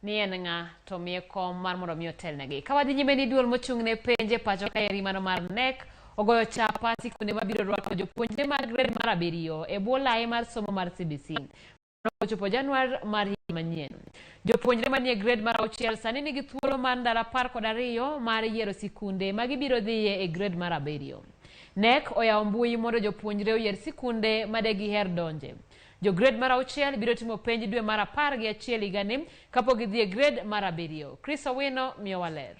Ni en ng'a to miye kom mar mondo mi otelnegi. Ka wadhi nyime ni duol mochung' ne penj e pacho kaeri mano mar KNEC ogoyo chapa sikunde mabiro rwako jopuonjre mag grade mar 7 e bwo lai mar somo mar CBC. Ochopo Januar mar higa manyien. Jopuonjre manie grade mar 6 sani nigi thuolo mar ndalo 12 mar yiero sikunde ma gibiro dhiye e grade mar 7. KNEC oyawo mbui mondo jopuonjre oyier sikunde ma de giher donje. Jo grade mar 6 biro timo penj dwe mar 11 higani kapok gidhi e grade mar 7. Chris Owino miyowa ler.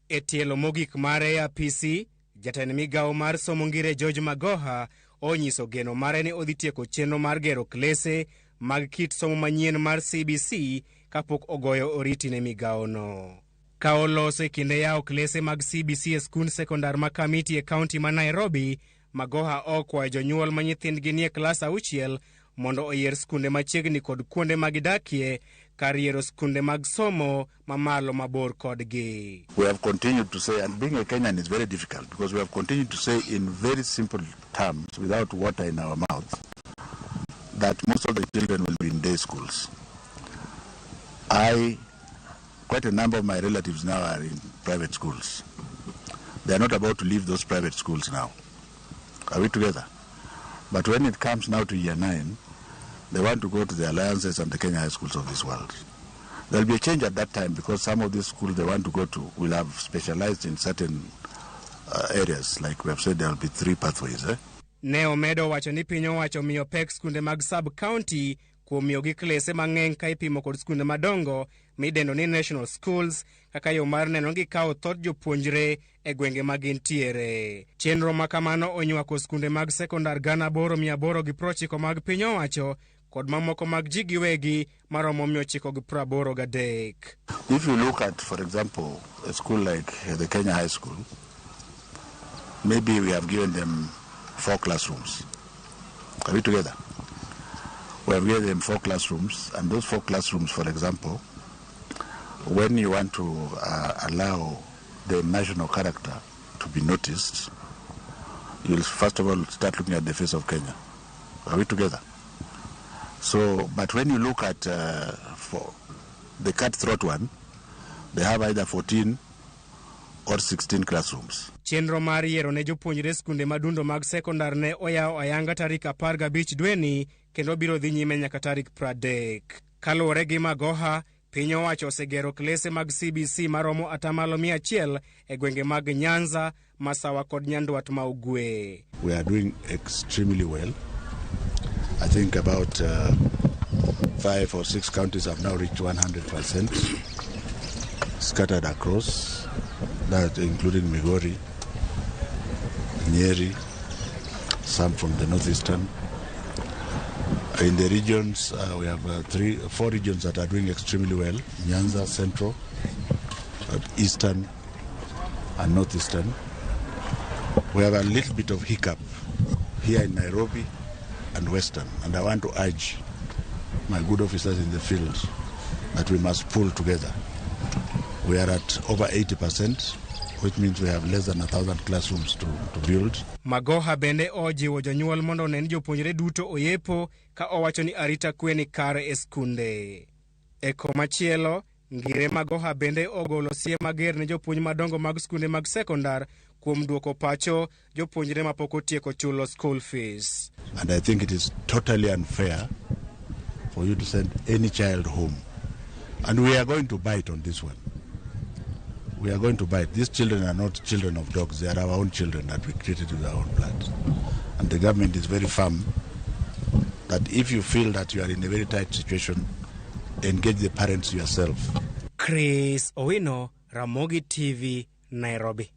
E tielo mogik mare e apisi, jatend migawo mar somo Ngire George Magoha onyiso geno mare ni odhi tieko chenro mar gero klese mag kit somo manyien mar CBC kapok ogoyo oriti ne migawono. Ka oloso e kinde yawo klese mag CBC e skund sekondar ma Kamiti e kaunti ma Nairobi, Magoha okwayo jonyuol ma nyithindgi nie klas 6 mondo oyier skunde machiegni kod kuonde ma gidakie kar yiero skunde mag somo mamalo mabor kodgi. We have continued to say, and being a Kenyan is very difficult because we have continued to say in very simple terms, without water in our mouths, that most of the children will be in day schools. Quite a number of my relatives now are in private schools. They are not about to leave those private schools now. Are we together? But when it comes now to year 9, they want to go to the alliances and the Kenya high schools of this world. There will be a change at that time because some of these schools they want to go to will have specialized in certain areas. Like we have said, there will be 3 pathways. Ne omedo wacho ni piny owacho miyo pek skunde mag sub-county kuom miyogi klese mang'eny ka ipimo kod skunde madongo midendo ni national schools kaka yo mar neno ni gikawo thoth jopuonjre e gwenge ma gintiere. Chenro ma kamano onywako skunde mag sekondar 8,890 mag piny owacho kod mamoko mag ji giwegi maromo 983. If you look at, for example, a school like the Kenya High School, maybe we have given them 4 classrooms. Are we together? We have given them 4 classrooms, and those 4 classrooms, for example, when you want to allow the national character to be noticed, you'll first of all start looking at the face of Kenya. Are we together? But when you look at for the cutthroat one, they have either 14 or 16 classrooms. Chenro mar yiero ne jopuonjre skunde madundo mag sekondar ne oyawo ayanga tarik 15 dweni kendo biro dhi nyime nyaka tarik 30. Kaluwore gi Magoha, piny owacho osegero klese mag CBC maromo atamalo 100 e gwenge mag Nyanza, Masawa kod Nyandwat ma Ugwe. We are doing extremely well. I think about 5 or 6 counties have now reached 100%, scattered across, that including Migori, Nyeri, some from the northeastern. In the regions, we have 4 regions that are doing extremely well: Nyanza, Central, Eastern, and Northeastern. We have a little bit of hiccup here in Nairobi and Western, and I want to urge my good officers in the field that we must pull together. We are at over 80%, which means we have less than 1,000 classrooms to build. Magoha bende ojiwo jonyuol mondo onen jopuonjre duto oyepo ka owacho ni arita kwe ni kare e skunde. E komachielo, Ngire Magoha bende ogolo siem mager ne jopuonj madongo mag skunde mag sekondar kuom duoko pacho jopuonjre mapok otieko chulo school fees. And I think it is totally unfair for you to send any child home. And we are going to bite on this one. We are going to bite. These children are not children of dogs. They are our own children that we created with our own blood. And the government is very firm that if you feel that you are in a very tight situation, engage the parents yourself. Chris Owino, Ramogi TV, Nairobi.